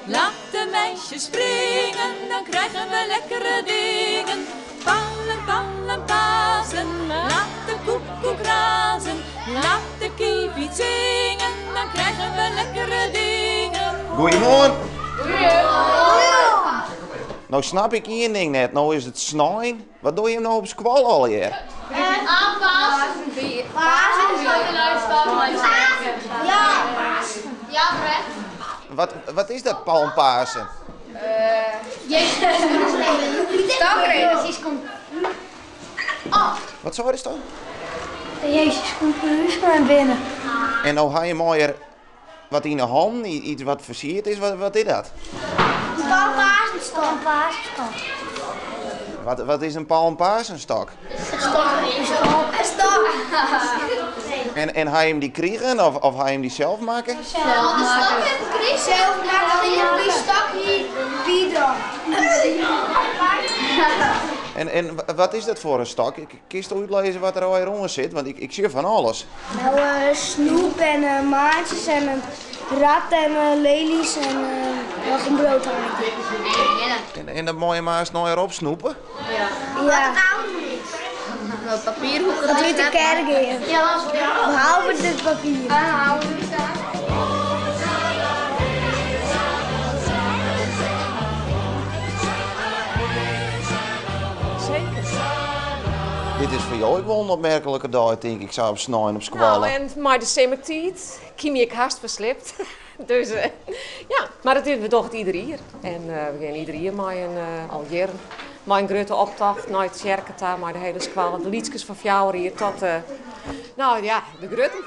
Laat de meisjes springen, dan krijgen we lekkere dingen. Pallen, pallen, Pasen, laat de koekoek razen. Laat de kievit zingen, dan krijgen we lekkere dingen. Goeiemoarn. No snap ik ien ding net, no is it snein, wat dogge jim no op skoalle allegear? Wat is dat palmpasen? Wat seidest dan? Jezus komt Jeruzalem binnen. En no ha jim allegear wat yn 'e hannen, iets wat fersierd is, wat is dat? In palmpasenstok. Wat is in palmpasenstok? In stok. En ha jim dy krigen of ha jim dy sels makke? Sels makke. Sels makke, dy stok hie wie dan. En wat is dat foar in stok? Kinsto útlizze wat der allegear oan sit? Want ik sjoch fan alles. No, snoep en maantsjes en in rat en lelies en noch in broodhaantje. En dat meie je maar eens nei opsnoepen? Ja. Dat út de kerk gean. Behalve it papier. Dit is foar jo ek wol in opmerklike dei, tink ik, sa op snein op skoalle. No, en mei de simmertiid kin my ek hast ferslipt. Dus ja, mar it is, we dogge it ieder jier. En we gean ieder jier mei in, al jierren, mei in grutte optocht nei it tsjerke ta, mei de hiele skoalle. De lytskes fan 4 jier tot, no ja, de grutten.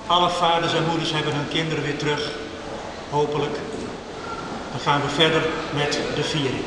Alle vaders en moeders hebben hun kinderen weer terug, hopelijk. Dan gaan we verder met de viering.